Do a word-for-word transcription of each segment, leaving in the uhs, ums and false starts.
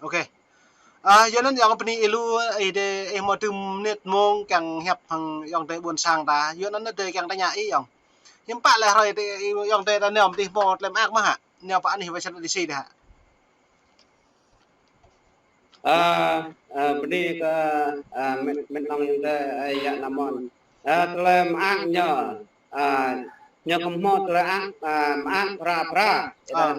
Ok. Ơ, yua anŭn yŏng bơni ih lu, ih dê, ih hmâo tơm mơnit mông kiăng hiăp hăng yŏng adơi ƀôn sang ta. Yua anŭn adơi kiăng tơña ih yŏng. Hiư̆m pă lĕ hrơi tơ, yŏng adơi ta nao mơ̆ng tih hmâo tơlơi mơak mơ̆ hă? Nao pơ anih wai săn adih si dih hă? Ơ, ơ, bơni kơ, ơ, mĕt, mĕt nong yŏng adơi, ơ, yă Namon. Ơ, tơlơi mơak ñu, ơ, ñu kơ hmâo tơlơi mơak, ơ, mơak phara phara. Ơ.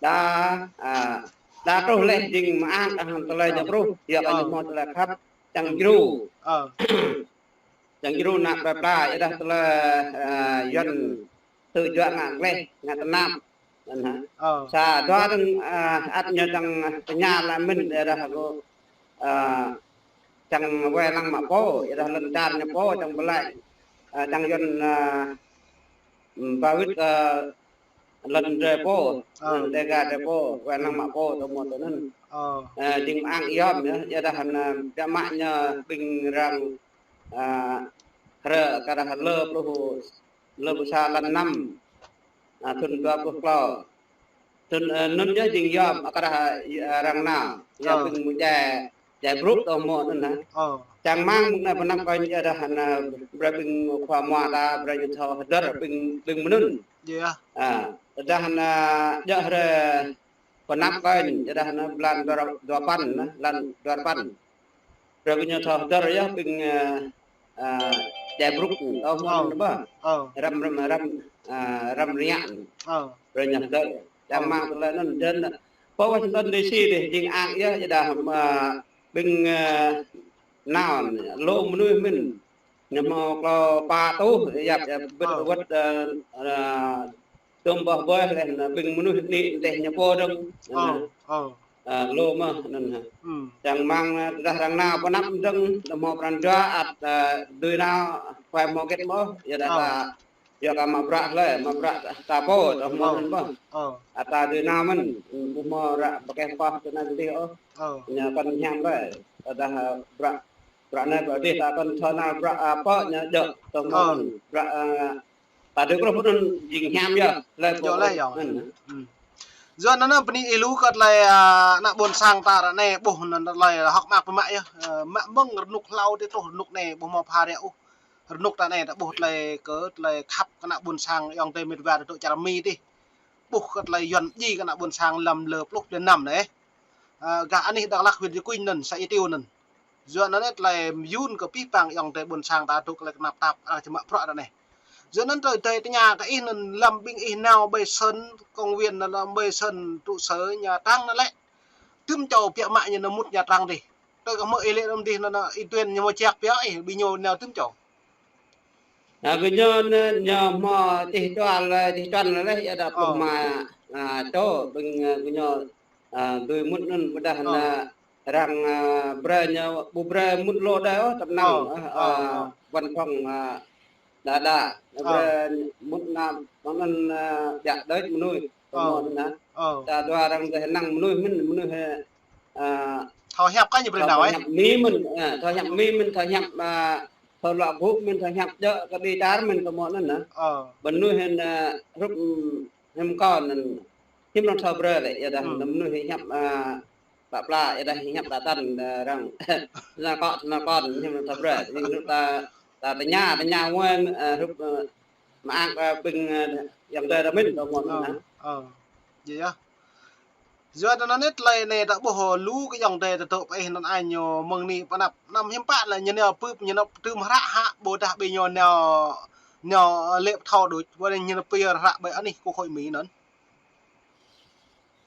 Đa, ơ, đa truh leh jing mơak, ơ, tơlơi ñu truh, yua kơ ñu hmâo tơlơi khăp, čang djru. Ơ. Čang djru ană plơi pla, yua dah tơlơi, ơ, Yuan tŭ juă ngă gleh, ngă tơnap. Anŭn hă. Ơ. Sa dua dơ̆ng, ơ, ăt ñu čang tơña laĭ mơ̆n, yua dah kâo, ơ, čang wai lăng mă pô, yua dah lŏn čar ñu pô, čang pơlaĭ, ơ, čang Yuan, ơ, ba wĭt, ơ, lŏn drơi pô, ơ, lŏn Dega drơi pô, wai lăng mă pô, tơ hmâo tui anŭn. Ơ. Ơ, jing mơak yom yơh, yua dah anŭn, ơ, biă mă ñu ƀing arăng, ơ, hră kơ dah lơ pluh, lơ pluh sa lăn năm, ơ, thŭn dua pluh klâo. Thŭn, ơ, anŭn yơh jing yom, kơ dah, ơ, arăng nao, yua ƀing mơ̆ng djai, djai brŭk tơ hmâo anŭn hă. Ơ. Čang rơmang mơ̆ng anai pơ anăp kơ yua dah anŭn, brơi ƀing khua mua ta, brơi ñu thâo hơdơr ƀing, ƀing mơnŭn. Yơh. Ơ, dah anŭn, yua hrơi pơ anăp kơ, yua dah anŭn blan dua, dua păn, anŭn, blan dua păn. Brơi kơ ñu thâo hơdơr yơh ƀing, ơ, ơ, djai brŭk, tơ hmâo anŭn ƀă. Ơ. Răm, răm, răm, ơ, răm rơngiă. Ơ. Brơi ñu hơdơr. Čang rơmang tơlơi anŭn, dơ̆ng, pơ wai săn adih si dih, jing mơak yơh, yua dah, ơ, ƀing, ơ, nao, lu mơnuih mơ̆n. Ñu hmâo klâo pă tuh, yap, yap, bĭt, ơ, wơ̆t, ơ, ơ, tơm boh boih leh, anŭn ƀing mơnuih anai dêh ñu pô dơ̆ng. Ơ, anŭn, ơ. Ơ, lu mơ̆, anŭn hă. Hm. Čang rơmang, ơ, dah arăng nao pơ anăp dơ̆ng, dah hmâo pran jua ăt, ơ, dưi nao, huai hmâo hơget mơ̆, yua dah, ơ, ta, yua kơ mă bruă leh, mă bruă ta pô, tơ hmâo anŭn mơ̆. Ơ. Ăt ta dưi nao mơ̆n, ƀu hmâo ră pơkeh pơh tơ anai tơ adih ôh. Ơ. Ñu kăn hiam leh, dah, ơ, bruă, bruă anai bruă adih ta kăn thâo nao bruă, ơ, pơ ñu djơ̆, tơ hmâo anŭn. Bruă, ơ, ta dui kruh pơ anŭn jing hiam yơh, leh pô. Djơ̆ leh yơh. Anŭn. Hm. Yua anŭn bơni ih lu kơ tơlơi, ơ, ană ƀôn sang ta ră anai ƀuh anŭn tơlơi hơ̆k mơak biă mă yơh. Ơ, mă mơ̆ng rơnŭk hlâo tơ truh rơnŭk anai ƀu hmâo pha ră ôh. Rơnŭk ta anai ta ƀuh tơlơi kơ tơlơi khăp kơ ană ƀôn sang yŏng adơi mĕt wa ta dŏ čar Mi dih. Ƀuh kơ tơlơi Yuan djai kơ ană ƀôn sang lăm lơ pluh blan năm anai. Ơ, gah anih Dak Lak huyện Chư Kuin anŭn, xã Ia Tiêu anŭn. Yua anŭn tơlơi mơyŭn kơ pih pang yŏng adơi ƀôn sang ta dŏ tơlơi tơnap tap, arăng či mă bruă ră anai. Yua anŭn tơlơi tơña kơ ih anŭn lăm ƀing ih nao ƀơi sân công viên anŭn, lăm ƀơi sân trụ sở Nha Trang anŭn lĕ. Tơm čô biă mă ñu nao mŭt Nha Trang dih. Tơl kơ hmư̆ ih lĕ anŭn dih anŭn, anŭn ih tuen ñu hmâo jak biă ih, ƀing ñu nao tơm čô. Ơ, gơñu anŭn, ñu hmâo čih čual, čih čual leh, yua dah pluh rơma, ơ, čô, ƀing, ơ, gơñu, ơ, dưi mŭt anŭn, ƀôdah anŭn, arăng, ơ, brơi ñu, ƀu brơi mŭt lu đơi ôh, tơm năng, ơ, ơ, văn phòng, ơ, đa đa, brơi mŭt anŭn, mơ̆ng anŭn, ơ, biă đơi mơnuih, tơ hmâo anŭn. Sa dua arăng dêh năng mơnuih mơ̆n, mơnuih, ơ, thâo hiăp kơ ñu brơi nao, ơ, hiăp Mi mơ̆n, ơ, thâo hiăp Mi mơ̆n, thâo hiăp, ơ, thâo luă gŭ mơ̆n, thâo hiăp djơ̆ kơ đĭ čar mơ̆n tơ hmâo anŭn. Ơ. Mơnuih anŭn, ơ, hrup, ơ, hiư̆m kơ anŭn, hiư̆m arăng thâo brơi lĕ, yua dah, mơnuih hiăp, ơ, pla pla, yua dah hiăp ta tăn, ơ, arăng. Anŭn kơ, anŭn kơ, hiư̆m arăng thâo brơi. Anŭn hrup ta, ta tơña, tơña wơ̆n, ơ, hrup, ơ, mơak, ơ, ƀing, ơ, yŏng adơi ta mĭn, tơ hmâo anŭn. Ơ. Yua dah anŭn tơlơi anai ta ƀuh lu kơ yŏng adơi ta dŏ pơ ih anŭn ai ñu mơ̆ng anai pơ anăp. Anăm hiư̆m pă lĕ ñu nao pưp, ñu nao tơm hră hă, ƀôdah ƀing ñu nao, nao lĕ thâo đôč, ƀôdah ñu nao pơyơr hră ƀơi anih quốc hội Mi anŭn.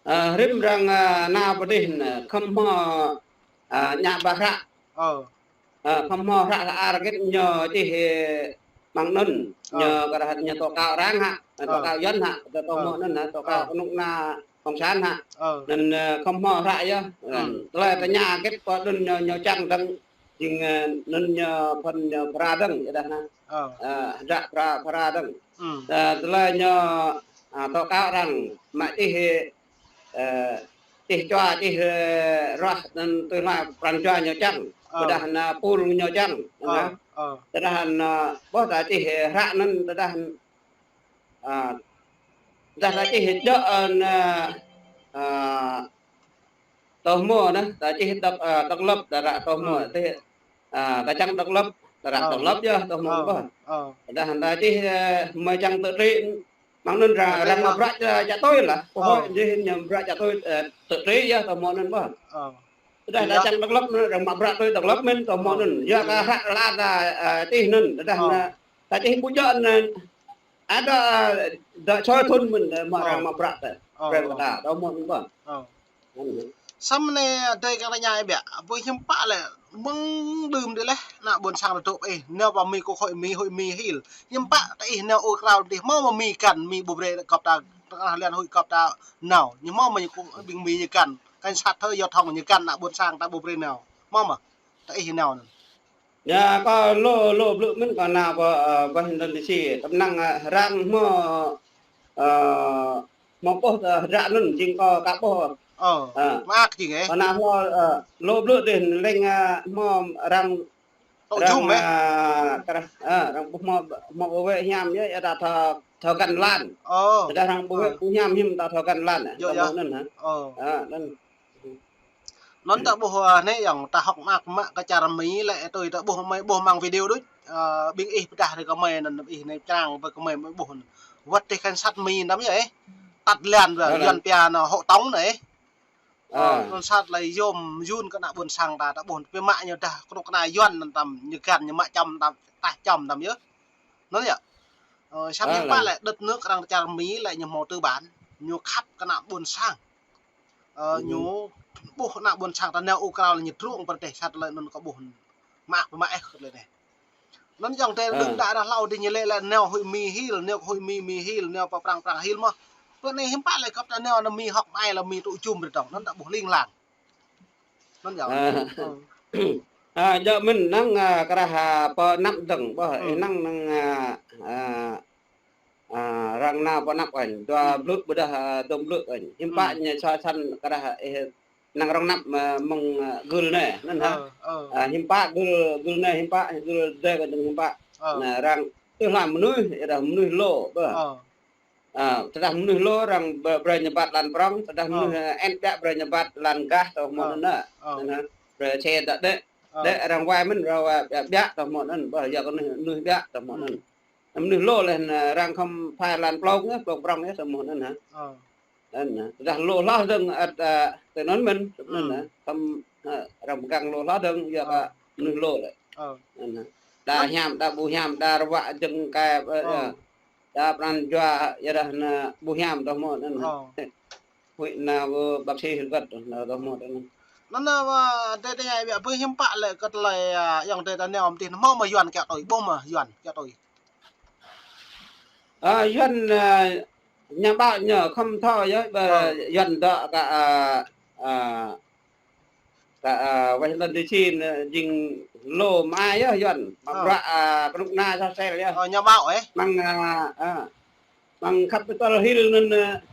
Ơ, rĭm arăng, ơ, nao pơ dih anŭn, khŏm hmâo, ơ, ñă ba hră. Ơ. Ơ, khŏm hmâo hră hơar hơget ñu čih, ơ, mơ̆ng anŭn, ñu kơ dah ñu tố cáo arăng hă, tố cáo Yuan hă, tố cáo mơ̆ anŭn hă, tố cáo kơnuk kơna cộng sản hă. Anŭn, ơ, khŏm hmâo hră yơh. Tơlơi tơña hơget pơ anŭn ñu, ñu čang dơ̆ng, jing, ơ, anŭn ñu phŭn ñu phara dơ̆ng, yua dah anŭn. Ơ, hră phara, phara dơ̆ng. Ơ, tơlơi ñu, ơ, tố cáo arăng, mă čih, ơ, čih čua, čih, ơ, ruah, anŭn tui hluai pran jua ñu čang. Ƀôdah anŭn pul ñu čang. Tơdah anŭn, ƀôdah ta čih hră anŭn, tơdah, ơ, tơdah ta čih djơ̆ anŭn, ơ, tơhmô anŭn, ta čih độc, ơ, độc lập, ta ră tơhmô, tơ, ơ, ta čang độc lập, ta ră độc lập yơh, tơhmô ƀơh. Tơdah ta čih, ơ, mơ̆ čang tự trị, mơ̆ng anŭn arăng, arăng mă bruă čă, čă tui lah. Pơhơi jih ñu bruă čă tui, ơ, tự trị yơh, tơhmô anŭn ƀơh. Tơdah ta čang độc lập anŭn, arăng mă bruă tui độc lập mơ̆n, tơhmô anŭn. Yua kơ hră lăn ta, ơ, čih anŭn, tơdah anŭn, ta čih ƀu djơ̆ anŭn, ada, ơ, dŏ soi thun mơ̆n, ơ, mơ̆ arăng mă bruă tơ. Arăng kơ ta, tơhmô anŭn ƀơh. Samơ̆ anai adơi kơ tơña ih biă, ƀu hiư̆m pă lĕ, mơ̆ng đưm đih leh, ană ƀôn sang ta dŏ ih, nao pơ Mi kơ hội Mi, hội Mi hil. Hiư̆m pă tơ ih nao ur krao tih, hmâo mơ̆ Mi găn, Mi ƀu brơi gŏp ta, tơkrah lăn hội gŏp ta nao. Ñu hmâo mơ̆ ñu kơ ƀing Mi ñu găn, cảnh sát thơ giao thông ñu găn ană ƀôn sang ta ƀu brơi nao. Hmâo mơ̆, tơ ih nao anŭn. Yua kơ lu, lu blư̆ mơ̆n kơ nao pơ, ơ, pơ Indonesia, tơpă năng, ơ, arăng hmâo, ơ, hmâo ƀuh, ơ, hơdră anŭn, jing kơ ka ƀuh. Ơ, mơak jing, ơ. Kơ nao hmâo, ơ, lu blư̆ dih leng, ơ, hmâo arăng, arăng, ơ, krah, ơ, arăng ƀuh hmâo, hmâo ƀu wĕ hiam yơh, yua dah thâo, thâo găn lăn. Tơdah arăng ƀu wĕ ƀu hiam hiư̆m ta thâo găn lăn, ơ, tơhmô anŭn hă. Ơ, anŭn. Anŭn ta ƀuh, ơ, anai yơh, ta hơ̆k mơak mă kơ čar Mi lĕ tui ta ƀuh mơ̆ ƀuh mơ̆ng video đôč, ơ, ƀing ih pơdah rai kơ mơi anŭn ih anai čang pơ kơ mơi mơi ƀuh anŭn. Wơ̆t tơ cảnh sát Mi anŭn yơh, ơ. Tăt lăn ƀơh, Yuan pia anŭn hộ tống anŭn, ơ. Ơ, cảnh sát lĕ yôm yun kơ ană ƀôn sang ta, ta ƀuh pơ mă ñu dah kơnuk kơna Yuan anŭn tăm, ñu găn ñu mă čăm tăm, tah čăm tăm yơh. Anŭn yơh. Ơ, samơ̆ hiư̆m pă lĕ đất nước arăng čar Mi lĕ ñu hmâo tư bản, ñu khăp kơ ană ƀôn sang. Ơ, ñu ƀuh ană ƀôn sang ta nao ur krao lĕ ñu truh pơ teh sat lĕ anŭn kơ ƀuh mơak pơ mă ih kơ lĕ anai. Anŭn yơh tơ đưm đă ră hlâo dih ñu lĕ lĕ nao hội Mi hil, nao hội Mi, Mi hil, nao pơ Prăng, Prăng hil mơ̆n. Pơ anai hiư̆m pă lĕ gŏp ta nao anŭn Mi hơ̆k mơai lĕ Mi tŭ jum rai tong, anŭn ta ƀuh ling lang. Anŭn yơh. Ơ. Ơ, djơ̆ mơ̆n năng, ơ, krah, ơ, pơ anăp dơ̆ng, ƀơh, ih năng năng, ơ, ơ, ơ, arăng nao pơ anăp kơnh, dua blư̆ ƀôdah, ơ, dôm blư̆ kơnh. Hiư̆m pă ñu soi săn krah, ơ, ih năng arăng anăp, ơ, mơ̆ng, ơ, gưl anai, anŭn hă. Ơ, ơ. Ơ, hiư̆m pă gưl, gưl anai, hiư̆m pă gưl adai kơnh hiư̆m pă. Ơ. Anai arăng tơl hla mơnuih, yua dah mơnuih lu, ƀơh. Ơ. Ơ, tơdah mơnuih lu arăng bơ-, brơi ñu ƀat lăn prŏng, tơdah mơnuih, ơ, ĕn biă brơi ñu ƀat lăn gah tơhmô anŭn. Ơ. Anŭn hă. Brơi xe đa đĕ. Ơ. Đĕ arăng wai mơ̆n, arăng wai biă, biă tơhmô anŭn, ƀơh yua kơ mơnuih, mơnuih biă tơhmô anŭn. Mơnuih lu lĕ, ơ, arăng khŏm phai lăn plông yơh, plông prŏng yơh, tơhmô anŭn hă. Ơ. Anŭn hă. Tơdah lu hloh dơ̆ng ăt, ơ, tơ anŭn mơ̆n, anŭn hă. Khŏm, ơ, arăng pơgang lu hloh dơ̆ng, yua kơ mơnuih lu lĕ. Ơ. Anŭn hă. Đa hiam, đa ƀu hiam, đa rơwă jơ̆ng kai, ơ, ơ. Đa pran jua, yua dah anŭn ƀu hiam tơhmô anŭn hă. Ơ. Huĭ anŭn, ơ, bác sĩ hơgĕt, anŭn tơhmô anŭn. Anŭn, ơ, adơi tơña biă ƀu hiư̆m pă lĕ kơ tơlơi, ơ, yơh adơi ta nao mơ̆ng tih, hmâo mơ̆ Yuan kiăng tui, ƀuh mơ̆ Yuan kiăng tui. Ơ, Yuan, ơ, ñu ƀă ñu khŏm thâo yơh, ƀơ Yuan dŏ kơ, ơ, ơ, kơ, ơ, Washington D C anŭn jing lu mơai yơh Yuan. Mă bruă, ơ, kơnuk kơna soh sel yơh. Ơ, ñu ƀă, ơ. Mơ̆ng, ơ, ơ, mơ̆ng Capitol Hill anŭn,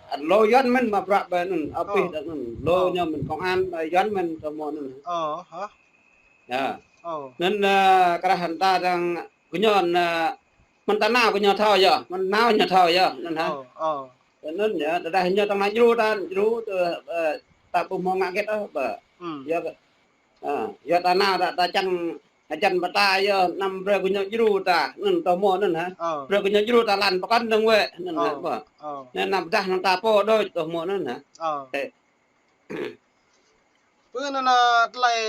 ơ, lu Yuan mơ̆n mă bruă ƀơi anŭn, abih dŏ anŭn. Lu ñu mơ̆n công an, ơ, Yuan mơ̆n tơhmô anŭn. Ơ, hă? Yơh. Anŭn, ơ, krah hăng ta dang gơñu anŭn, ơ, mơ̆n ta nao gơñu thâo yơh, mơ̆n nao ñu thâo yơh, anŭn hă. Ơ, ơ. Anŭn yơh, tơdah ñu tơngan djru ta, djru tơ, ơ, ta ƀu hmâo ngă hơgĕt ôh, ƀơ. Yơh, ơ, yơh ta nao ta, ta čang hơjăn pơtă yơh, anăm brơi gơñu djru ta, anŭn tơhmô anŭn hă. Ơ. Brơi gơñu djru ta lăn pơkŏn dơ̆ng wĕ, anŭn hă, ƀơ. Ơ. Anŭn anăm pơdah anŭn ta pô đôč tơhmô anŭn hă. Ơ. Ơ. Pơ anŭn, ơ, tơlơi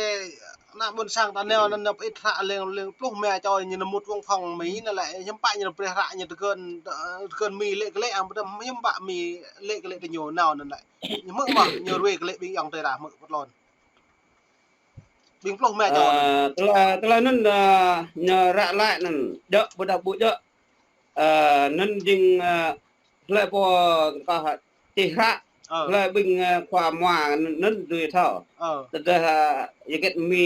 ană ƀôn sang ta nao anŭn, anŭn pơ ih hră leng, leng pluh rơma čô ñu nao mŭt văn phòng Mi anŭn lĕ, hiư̆m pă ñu brơi hră ñu tơgŭn, ơ, tơgŭn Mi lĕ kơ lĕ, ơ, ƀu djơ̆ hiư̆m pă Mi lĕ kơ lĕ tơ ñu nao anŭn lĕ. Ñu hmư̆ mơ̆, ñu ruai kơ lĕ ƀing ayŏng adơi ta hmư̆ pơtlôn. Ƀing pluh rơma čô anŭn. Ơ, tơlơi, tơlơi anŭn, ơ, ñu hră laĭ anŭn, djơ̆ ƀôdah ƀu djơ̆. Ơ, anŭn jing, ơ, hlơi pô kơ čih hră, hlơi ƀing, ơ, khua mua anŭn, anŭn dưi thâo. Ơ. Tơdah, ơ, yua hơgĕt Mi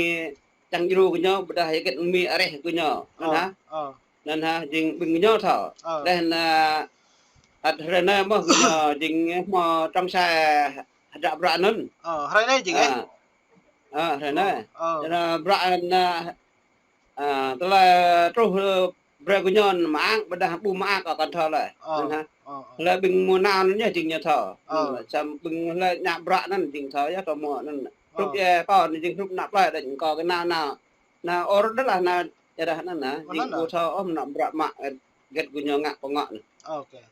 čang djru gơñu, ƀôdah yua hơgĕt Mi areh gơñu. Anŭn hă? Ơ. Anŭn hă, jing ƀing gơñu thâo. Ơ. Laih anŭn, ơ, ăt hrơi anai mơ̆ gơñu jing hmâo trong sai hơdră bruă anŭn. Ơ, hrơi anai jing, ơ? Ơ, hrơi anai. Ơ. Anŭn bruă anŭn, ơ, tơlơi truh, ơ, brơi gơñu mơak, ƀôdah ƀu mơak kơ kăn thâo lơi. Ơ, anŭn hă. Ơ, ơ. Hlơi ƀing mơnao anŭn yơh jing ñu thâo. Ơ. Anŭn, samơ̆ ƀing hlơi ngă bruă anŭn jing thâo yơh tơhmô anŭn. Hrup, ơ, kâo anai jing hrup ană plơi đôč, kâo kơ nao, nao, nao ôr đôč lah, nao, yua dah anŭn, nao, jing ƀu thâo ôh mơnă bruă mă, ơ, hơget gơñu ngă pơngŏ anai.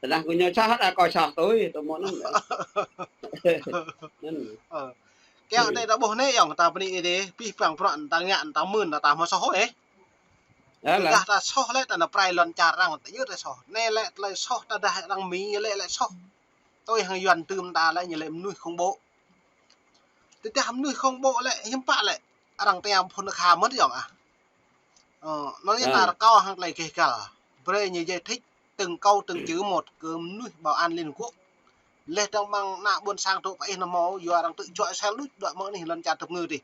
Tơdah gơñu soh, dah kâo soh tui, tơ mơ̆ anŭn. Anŭn. Kiăng tơ ta ƀuh anai, yơh, ta bơni Ơi Adai, pih pang bruă ta ngă, ta mưn, ta hmâo soh ôh, ơ. Tơdah ta soh lĕ, ta nao pơrai lŏn čar arăng, ta yua ta soh. Anai lĕ, tơlơi soh ta dah arăng Mi lĕ, lĕ soh. Tui hăng Yuan tơm ta lĕ, ñu lĕ mơnuih khủng bố. Tơdah mơnuih khủng bố lĕ, hiư̆m pă lĕ, arăng tơña phun kha mơ̆n yơh ah. Ơ, anŭn yơh ta rơkâo hăng tơlơi gêh gal. Brơi ñu giải thích từng câu từng chữ một kơ mơnuih Bảo an Liên Hợp Quốc. Leh dong mơ̆ng ană ƀôn sang tŭ pơ ih nao hmâo, yua arăng tŭ juă sel đuč, đuaĭ mơ̆ng anih lŏn čar tơpơngư tih.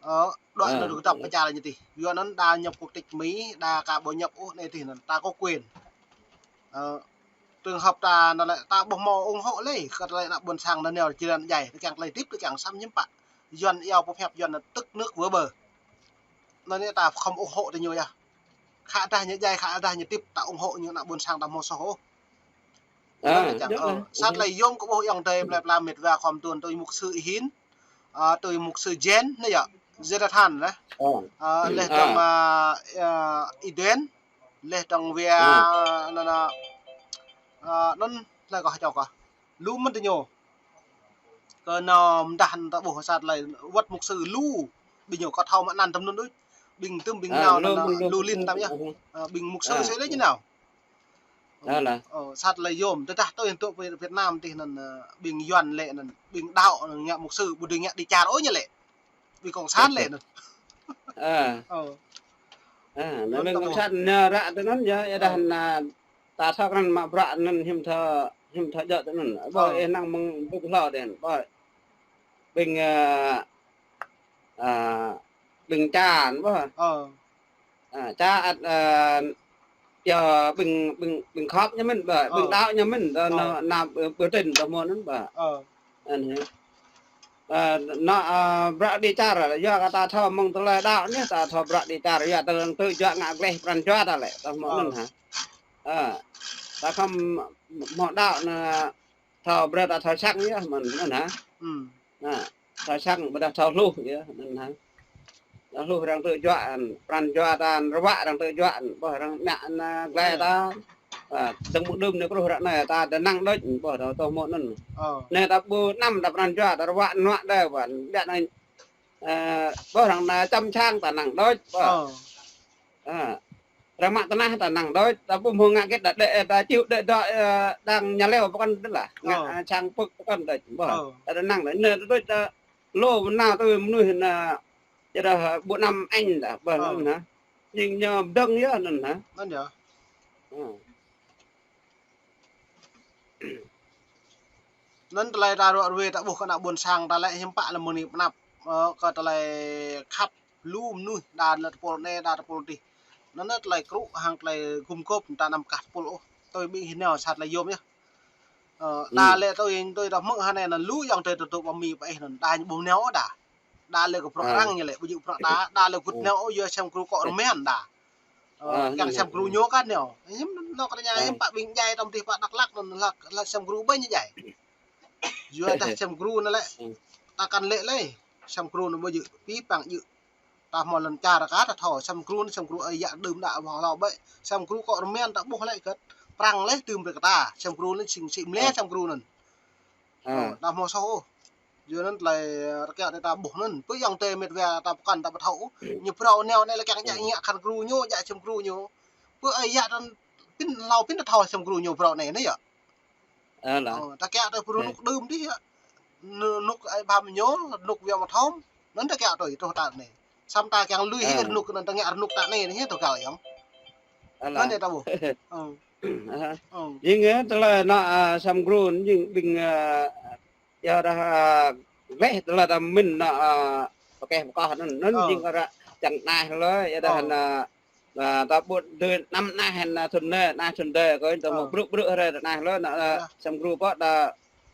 Ơ, đuaĭ nao dŏ kơdŏp pơ čar ñu tih. Yua anŭn đa nhập quốc tịch Mi, đa ka ƀu nhập ôh anai tih anŭn, ta có quyền. Ơ, trường hợp ta anŭn lĕ, ta ƀu hmâo ủng hộ lĕ, kơ tơlơi ană ƀôn sang anŭn nao jơlan djai, tơ kiăng tơlơi tip, tơ kiăng săm hiư̆m pă. Yuan iâu pơhiăp Yuan tức nước vỡ bờ. Anŭn yơh ta khŏm ủng hộ tơ ñu yơh. Khă dah ñu djai, khă dah ñu tip, ta ủng hộ ñu ană ƀôn sang ta hmâo soh ôh. Anŭn yơh, ơ, sat tơlơi yôm kơ ƀuh ayŏng adơi plơi pla met wa khŏm tuan tui mục sư Y Hin, ơ, tui mục sư Jen, anai yơh, Jonathan lah. Ơ, leh dong, ơ, ơ, Y Duen, leh dong wia, ơ, anŭn, ơ, ơ, anŭn, leh kâo čŏk kâo. Lu mơ̆n tơ ñu. Kơ nao mơdah ta ƀuh sat tơlơi wơ̆t mục sư lu. Ƀing ñu kâo thâo mă anăn tơm anŭn đôč. Ƀing tơm ƀing nao anŭn lu lin tăm yơh. Ơ, ƀing mục sư sĭ lĕ ñu nao. Ơ, sat tơlơi yôm, tơdah tui tŭ pơ Việt Nam tih anŭn, ơ, ƀing Yuan lĕ anŭn, ƀing đaŏ anŭn ngă mục sư, ƀu dưi ngă đi čar ôh ñu lĕ. Ƀing cộng sản lĕ anŭn. Ơ. Ơ. Ơ, anŭn ƀing cộng sản ñu ră tơ anŭn yơh, yua dah anŭn, ta thâo krăn mă bruă anŭn hiư̆m thâo, hiư̆m thâo djơ̆ tơ anŭn. Ƀơi ih năng mơ̆ng ƀuh hlâo đen, ƀơi. Ƀing, ơ, ơ, ƀing čar, ƀơi. Ơ. Ơ, čar ăt, ơ, yua ƀing, ƀing, ƀing khŏp ñu mơ̆n, ƀơi, ƀing đaŏ ñu mơ̆n, tơ anŭn, anŭn, ơ, ƀu tin tơ mơ̆ anŭn, ƀơi. Anŭn hă. Ơ, anŭn, ơ, bruă đi čar, yua kơ ta thâo mơ̆ng tơlơi đaŏ anai, ta thâo bruă đi čar, yua tơ arăng tŭ juă ngă gleh pran jua ta lĕ, tơ mơ̆ anŭn hă. Ơ, ta khŏm hmâo đaŏ anŭn, thâo brơi ta thâo săng yơh mơ̆n, anŭn hă. Anŭn, thâo săng ƀôdah thâo hluh yơh, anŭn hă. Thâo hluh arăng tŭ juă, pran jua ta rơwă arăng tŭ juă, ƀơi arăng ngă anŭn gleh ta. Ơ, dơ̆ng mơ̆ng đưm anai truh ră anai ta dŏ năng đôč, ƀơi ta tơ mơ̆ anŭn. Anai ta ƀu năm ta pran jua ta rơwă nuă đơi ƀơi, ƀiă anai, ơ, ƀơi arăng anŭn čăm sang ta năng đôč, ƀơi. Ơ, arăng mă tơnah ta năng đôč, ta ƀu hmâo ngă hơget đa đĕ, ta čiu đĕ dŏ, ơ, đang nhà leo pơkŏn đôč lah. Ngă, ơ, sang pơ̆k pơkŏn đôč, ƀơi. Ta dŏ năng đôč, anai ta đôč ta lu mơnao tui mơnuih anŭn, yua dah ƀu năm anh dah, ƀơi anŭn hă. Jing ñu pơdơ̆ng yơh anŭn hă. Anŭn yơh. Ơ. Anŭn tơlơi ta ruă ruê ta ƀuh kơ ană ƀôn sang ta lĕ hiư̆m pă lĕ mơ̆ng anai pơ anăp, ơ, kơ tơlơi khăp lu mơnuih đa lĕ tơpul anai, đa tơpul adih. Anŭn tơlơi krŭ hăng tơlơi gum gôp ta anăm kah tơpul ôh. Tui ƀing hĭ nao sat tơlơi yôm yơh. Ơ, đa lĕ tui, tui ta hmư̆ hơnai anŭn lu ayŏng adơi tơtŭ pơ Mi pơ ih anŭn đa ñu ƀu nao ôh đa. Đa lĕ kơ bruă arăng ñu lĕ, ƀu djơ̆ bruă ta, đa lĕ gŭt nao ôh yua sem gru kơ rơmen đa. Ơ, kiăng sem gru ñu kơ nao. Hiư̆m nao kơ tơña hiư̆m pă ƀing djai tơm tih pă Dak Lak anŭn lah, lah sem gru ƀơi ñu djai. Yua dah sem gru anŭn lĕ. Ta kăn lĕ lĕ. Sem gru anŭn ƀu djơ̆, pih pang djơ̆. Ta hmâo lŏn čar kơ ta thâo, sem gru anŭn sem gru ơi yă đưm đă hmâo hlâo ƀĕ. Sem gru kơ rơmen ta ƀuh lĕ kơ prăng lĕ tơm brơi kơ ta. Sem gru anŭn sing sĭ mlĕ sem gru anŭn. Ơ, ta hmâo soh ôh. Yua anŭn tơlơi, ơ, rơkâo anai ta ƀuh anŭn. Pơ ayŏng adơi met wa ta pơkŏn ta ƀu thâo ôh. Ñu phrâo nao anai lĕ kiăng djă ngă khăn gru ñu, djă sem gru ñu. Pơ ơi yă ta pĭn hlâo pĭn ta thâo sem gru ñu phrâo anai, anai yơh. Ơ, ta kiăng tui pơ rơnŭk đưm dih yơh. Rơnŭk ai bam ñu, rơnŭk wa mơthom. Anŭn ta kiăng tui truh ta anai. Săm ta kiăng lui hĭ rơnŭk anŭn ta ngă rơnŭk ta anai, anai yơh tơgal ayŏng. Anŭn yơh ta ƀuh. Ơ. Jing, ơ, tơlơi anŭn, ơ, sem gru, jing ƀing, ơ, yua dah, ơ, gleh tơlơi ta mĭn anŭn, ơ, pơkeh pơkŏh anŭn, anŭn jing arăng čang anai lơi, yua dah anŭn, ơ, ta ƀu dưi năm anai anŭn thŭn anai, anai thŭn adih, kơ anŭn ta hmâo brŭ brŭ hrơi anai lơi, anŭn, ơ, sem gru pơ ta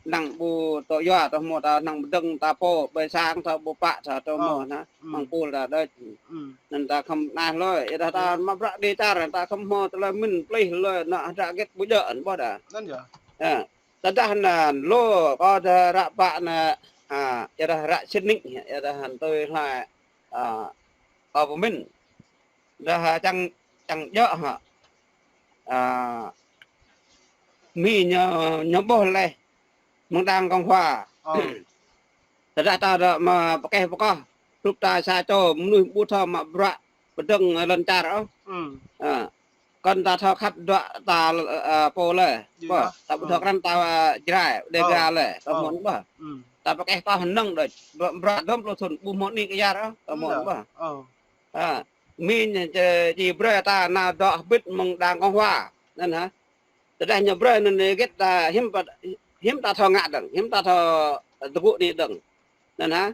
năng ƀu tŭ yua, ta hmâo ta năng pơdơ̆ng ta pô, ƀơi sang ta ƀu pă ta tŭ hmâo anŭn, mơ̆ng pul ta đôč. Anŭn ta khŏm anai lơi, yua dah ta mă bruă đi čar, ta khŏm hmâo tơlơi mĭn plih lơi, anŭn hơdră hơget ƀu djơ̆ anŭn ƀôdah. Anŭn yơh. Ơ. Tơdah anŭn lu, kơ ta ră pă anŭn, a, ia dah ră sĭt nik, ia dah hăn tui hlai, a, kâo pơmĭn. Dah, a, čang, čang djơ̆ hă. A, Mi ñu, ñu ƀuh laih mơ̆ng đang kông hua. Ơ. Tơdah ta dŏ mă pơkeh pơkôh, hrup ta sa čô mơnuih ƀu thâo mă bruă pơdơ̆ng lŏn čar ôh. Ư. A. Kŏn ta thâo khăp dŏ ta, ơ, pô lĕ. Yơh. Ƀôh, ta ƀu thâo krăn ta, ơ, Jrai, Đêga lĕ, ta mơ̆n ƀôh. Ư. Ta pơkeh kôh hơnơ̆ng đôč, bruă, bruă dôm pluh thŭn, ƀu hmâo anih kơ yar ôh, ta mơ̆n ƀôh. Ơ. A, Mi ñu či, či brơi ta nao dŏ hơbĭt mơ̆ng đang kông hua. Anŭn hă. Tơdah ñu brơi anŭn hơget ta hiư̆m pă, hiư̆m ta thâo ngă dơ̆ng, hiư̆m ta thâo tơgŭ anih dơ̆ng. Anŭn hă.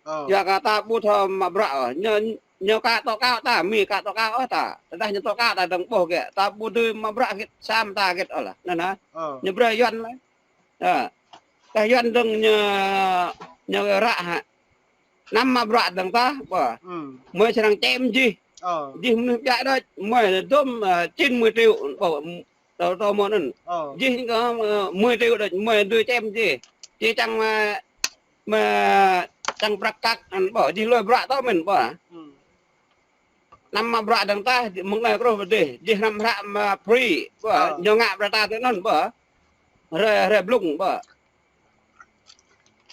Ơ. Yua kơ ta ƀu thâo mă bruă ôh. Ñu, ñu ka tŏ kâo ta, Mi ka tŏ kâo ôh ta. Tơdah ñu tŏ kâo ta dơ̆ng ƀôh gĕ. Ta ƀu dưi mă bruă hơget, sa mơta hơget ôh lah. Anŭn hă. Ơ. Ñu brơi Yuan lah. Ơ. Kah Yuan dơ̆ng ñu, ñu ră hă. Anăm mă bruă dơ̆ng ta, ƀôh. Ư. Mơi srăng čem jih. Ơ. Jih mơnuih biă đôč, mơi dôm, ơ, chín mươi triệu, ƀôh, tơ, tơ mơ̆n anŭn. Ơ. Jih ñu kơ, ơ, mười triệu đôč, mơi dưi čem jih. Či čang, ơ, mơi čang prăk kăk, anŭn ƀôh, jih lui bruă tơ mơ̆n ƀôh. Ư. Anăm mă bruă dơ̆ng ta, mơ̆ng anai truh pơ dih, jih hrăm hră mă free, ƀôh, ơ, ñu ngă brơi ta tơ anŭn, ƀôh. Hrơi, hrơi blung, ƀôh.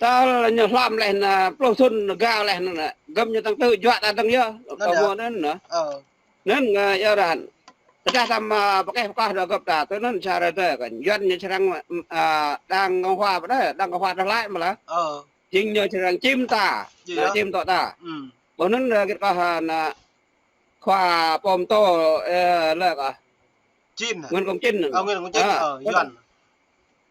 Tơl ñu hlom laih anŭn, pluh thŭn gao laih anŭn, gơ̆m ñu tăng tơ juă ta dơ̆ng yơh, tơ mơ̆n anŭn. Ơ. Anŭn, ơ, ia dah. Tơdah ta mă, ơ, pơkeh pơkôh dŏ gơ̆p ta, tơ anŭn sa rơdêh kơ. Yuan ñu srăng, ơ, đang kông hua pơ đah, đang kông hua tơlơi mơ̆ lah. Ơ. Jing ñu srăng čim ta, yơh, čim tŏ ta. Ư. Ƀôh anŭn, ơ, hơget kah, ơ, ană khua pô mơtô, ơ, lĕ kah. Chin hă? Nguyễn Công Chinh. Ơ, Nguyễn Công Chinh, ơ, Yuan.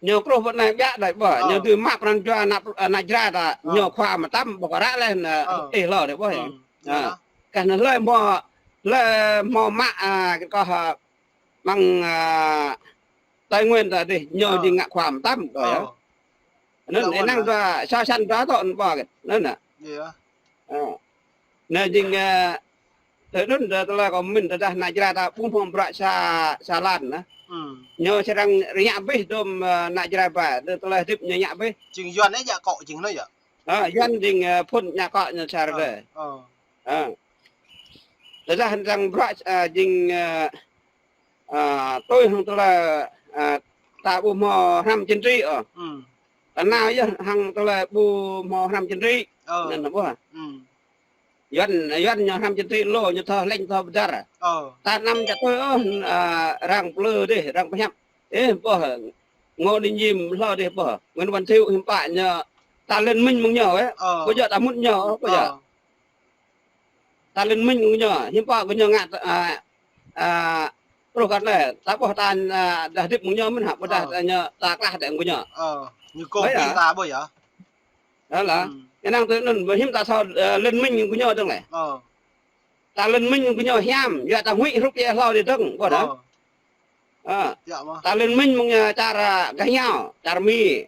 Ñu truh pơ anai biă đôč ƀôh, ñu dưi mă pran jua ană, ană Jrai ta, ñu khua mơtam ƀôh kơ ră laih anŭn, ơ, ih hlâo đôč ƀôh. Ư. Kah anŭn hlơi hmâo, hlơi hmâo mă, a, hơget kah, a, mơ̆ng, a, Tây Nguyên ta dih, ñu jing ngă khua mơtam, ƀôh yơh. Anŭn, ih năng dua, sa săn dua tŏ anŭn ƀôh hơget. Anŭn hă. Yơh. Ơ. Anai jing, ơ, tơ anŭn tơlơi kâo pơmĭn tơdah ană Jrai ta ƀu hmâo bruă sa, sa lan anŭn. Ư. Ñu srăng rơngiă abih dôm, ơ, ană Jrai ba, tơlơi hơdip ñu rơngiă abih. Jing Yuan anai yơh kâo jing anŭn yơh. Ơ, Yuan jing, ơ, phŭn ñu kâo ñu sa rơdêh. Ơ. Ơ. Tơdah hăng bruă, ơ, jing, ơ, ơ, tui hăng tơlơi, ơ, ta ƀu hmâo hrăm chính trị ôh. Ư. Ta nao yơh hăng tơlơi ƀu hmâo hrăm chính trị. Ơ. Anŭn ƀôh. Ư. Yuan, Yuan ñu hrăm chính trị lu, ñu thâo lĕ thâo pơdar. Ơ. Ta anăm čă tui ôh, ơ, arăng plư dih, arăng pơhiăp. Ơ, ƀôh, Ngô Đình Diệm hlâo dih ƀôh. Nguyễn Văn Thiệu hiư̆m pă ñu ta liên minh mơ̆ng ñu, ơ. Ơ. Ƀu djơ̆ ta mŭt ñu, ƀu djơ̆. Ơ. Ta liên minh mơ̆ng ñu, hiư̆m pă kơ ñu ngă, a, a, truh kơ anai, ta ƀôh ta, a, dah hơdip mơ̆ng ñu mơ̆n hă, ƀôdah ta ñu, ta klah đĕ mơ̆ng ñu. Ơ, ñu kông pĭ ta ƀôh yơh. Ơ lah, ư. Ih năng tơ anŭn, ƀôh hiư̆m ta thâo, ơ, liên minh mơ̆ng ñu dơ̆ng lĕ. Ơ. Ta liên minh mơ̆ng ñu hiam, yua ta huĭ hrup ia hlâo dih dơ̆ng, ƀôh dah. Ơ. Ơ. Yơh mơ̆. Ta liên minh mơ̆ng ñu čar, a, gah hiao, čar Mi,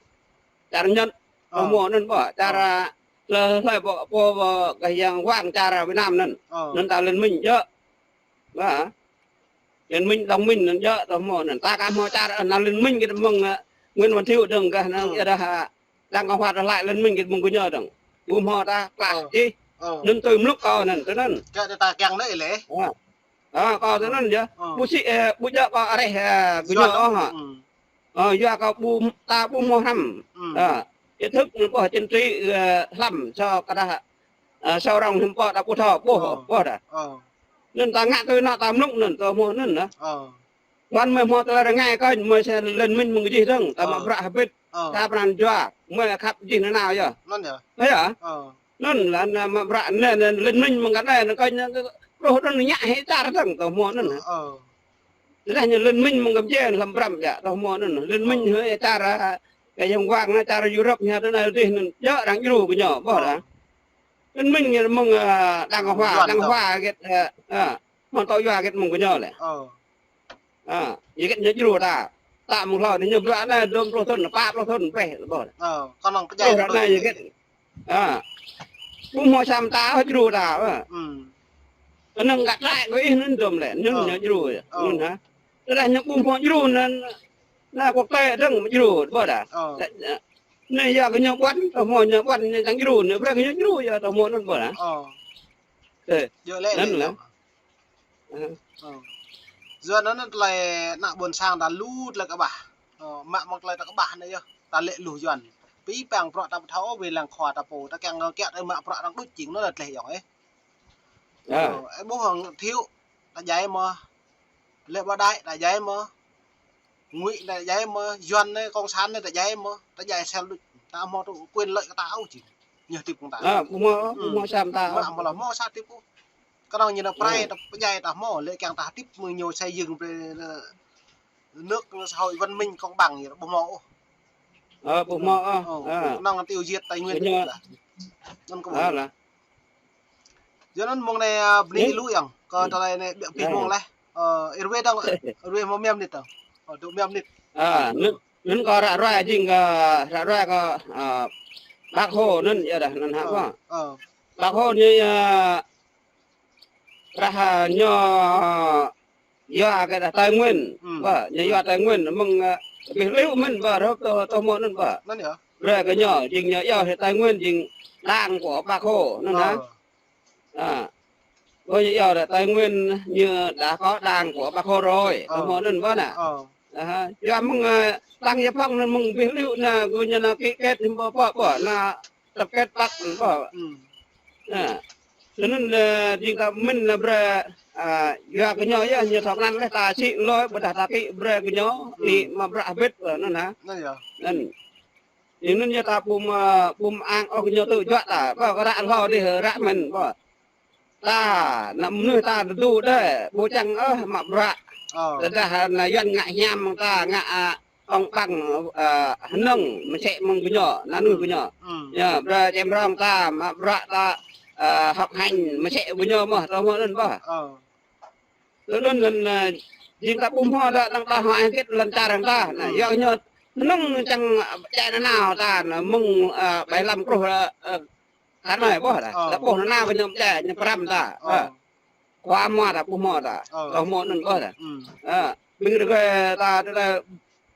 čar Nhật, ơ, tơ mơ̆n anŭn ƀôh, čar, ơ, a, hlơi, hlơi pô, pô, pô gah yang wang čar Việt Nam anŭn. Ơ. Anŭn ta liên minh yơh. Ƀôh. Liên minh, đồng minh anŭn yơh, tơ mơ̆n anŭn. Ta ka hmâo čar, ơ, anŭn liên minh hơget mơ̆ng, ơ, Nguyễn Văn Thiệu dơ̆ng gah anŭn, ơ, ia dah, ơ, đang kông hua tơlơi liên minh hơget mơ̆ng gơñu dơ̆ng. Ƀu hmâo ta klah jih. Ơ. Anŭn tui mlŭk kâo anŭn, tui anŭn. Kơ ta kiăng anai lĕ. Ơ. Ơ, kâo tui anŭn yơh. Ơ. Ƀu sĭ, ơ, ƀu djơ̆ kâo areh, ơ, gơñu ôh hă. Ơ, yua kâo ƀu, ta ƀu hmâo hrăm. Ơ, kiến thức anŭn ƀôh chính trị, ơ, hlăm, so kơ dah, ơ, so rong hiư̆m pă ta ƀu thâo, ƀôh, ƀôh dah. Ơ. Anŭn ta ngă tui anŭn ta mlŭk anŭn, tơ mơ̆n anŭn lah. Ơ. Ƀuăn mơi hmâo tơlơi rơngai kơñ, mơi sa liên minh mơ̆ng jih dơ̆ng, ta mă bruă hơbĭt, ta pran jua, mơi khăp jih nanao yơh. Anŭn yơh. Ơ yơh. Ơ. Anŭn lah, anŭn mă bruă, anŭn, anŭn liên minh mơ̆ng kơ anai, anŭn kơñ, anŭn truh anŭn ñu ngă hĭ čar dơ̆ng, tơ mơ̆n anŭn. Ơ. Tơdah ñu liên minh mơ̆ng Campuchia, hlăm Brăm yơh, tơ mơ̆n anŭn. Liên minh hĭ čar, a, kơ yang wang anŭn, čar Europe ñu tơ anai dih anŭn, yơh arăng djru kơ ñu, ƀôh dah. Liên minh ñu mơ̆ng, a, đang hua, đang hua hơget, a, a, mơ̆ng tŏ yua hơget mơ̆ng gơñu lĕ. Ơ. A, hơget ñu djru ta. Ta mơ̆ng hlâo anai ñu bruă anai dôm pluh thŭn, pă pluh thŭn, brơi, ƀôh. Ơ, kơnơ̆ng pơdjai. Ơ, ră anai hơget. A. Ƀu hmâo sa mơta ôh djru ta, a. Ư. Kơnơ̆ng gah trại kơ ih anŭn dôm lĕ, anŭn ñu djru yơh. Ơ. Anŭn hă. Tơdah ñu ƀu hmâo djru anŭn, anai quốc tế dơ̆ng djru, ƀôh dah. Ơ. Anai yua kơ ñu ƀuăn, tơhmô ñu ƀuăn, ñu čang djru, anai brơi kơ ñu djru, yua tơhmô anŭn ƀuăn hă. Ơ. Ơ. Djơ̆ lĕ, anŭn lĕ. Ơ. Ơ. Yua anŭn tơlơi ană ƀôn sang ta lu tơlơi kơƀah. Ơ, mă mơ̆ng tơlơi ta kơƀah anai yơh. Ta lĕ lu Yuan. Pĭ păng bruă ta ƀu thâo, wai lăng khua ta pô, ta kiăng ngă kiăng ta mă bruă arăng đôč jing anŭn lĕ tơlơi yŏng ih. Ơ. Ơ, ơ, ƀuh hăng Thiệu, ta djai mơ̆. Lê Bảo Đại, ta djai mơ̆. Nguyễn, ta djai mơ̆. Yuan anai, Cộng sản anai, ta djai mơ̆. Ta djai sel đôč. Ta hmâo tŭ quyền lợi kơ ta ôh jing. Ñu hơdip kơ ta. Ơ, ƀu hmâo, ƀu hmâo sa mơta. Mă mơ̆ lŏ hmâo sa hơdip ôh. Kơnơ̆ng ñu anai prai, ta pơdjai ta hmâo, lĕ kiăng ta hơdip mơ̆ng ñu xây dựng brơi, ơ, nước xã hội văn minh công bằng ñu ƀu hmâo ôh. Ơ, ƀu hmâo ôh. Ơ, ơ. Kơnơ̆ng tiêu diệt tài nguyên ñu. Anŭn kơ ƀu hmâo. Ơ, lah. Yua anŭn mơ̆ng anai, ơ, bơni lu yơh. Kơ tơlơi anai ƀiă pih mơ̆ng leh. Ơ, Irwe dong, Irwe hmâo mơ̆n nit dong. Ơ, dŏ mơ̆n nit. Ơ, anŭn, anŭn kơ ră ruai jing kơ, ră ruai kơ, ơ, Bác Hồ anŭn yơh dah, anŭn hă. Ơ, ƀuh. Ơ. Bác Hồ ñu, ơ, ră, ơ, ñu yua kơ dah Tây Nguyên. Ƀuh, ñu yua Tây Nguyên, mơ̆ng, ơ, abih liu mơ̆n ƀuh, rơp tơ, tơhmô anŭn ƀuh. Anŭn yơh. Brơi kơ ñu, jing ñu yua hĭ Tây Nguyên, jing đảng của Bác Hồ, anŭn hă. Ơ. Ơ. Ƀuh ñu yua dah Tây Nguyên ñu đã có đảng của Bác Hồ rồi, tơhmô anŭn ƀuh anai. Ơ. Ơ, yua mơ̆ng, ơ, tăng yơh phŏng anŭn mơ̆ng abih liu anai, gơ̆ ñu anai ký kết hiư̆m pă ƀuh, anai tập kết Bắc ƀuh. Ơ. Anŭn, ơ, jing ta mĭn anai brơi, ơ, yua kơ ñu yơh, ñu thâo krăn leh ta sĭ lơi, ƀôdah ta kĭ brơi kơ ñu, anai mă bruă hơbĭt, ơ, anŭn hă. Anŭn yơh. Anŭn. Anŭn yơh ta ƀu mă, ƀu mă ang ôh kơ ñu tŭ juă ta, ƀuh kơ ră hlâo dih, ră mơ̆n, ƀuh. Ta, ană mơnuih ta tơdu đơi, ƀu čang ôh mă bruă. Ơ. Tơdah ană Yuan ngă hiam mơ̆ng ta, ngă, ơ, ong ƀăng, ơ, hơnơ̆ng, mơsĕ mơ̆ng gơñu, ană mơnuih gơñu. Yơh, brơi čem rong ta, mă bruă ta, ơ, học hành, mơsĕ gơñu mơ̆n, tơhmô anŭn ƀuh. Ơ. Tui anŭn, anŭn, ơ, jing ta ƀu hmâo dah, dang ta hmâo hơget lŏn čar dang ta. Anai, yua kơ ñu hơnơ̆ng čang pơdjai nanao ta, anai, mơ̆ng, ơ, bảy lăm truh, ơ, ơ, kar anai ƀuh dah. Ơ. Lĕ ƀuh nanao kơ ñu pơdjai, ñu pơrăm ta. Ơ. Ơ. Khua mua ta ƀu hmâo dah. Ơ. Tơhmô anŭn ƀuh dah. Ơ. Ƀing rơgơi ta, ta, ta,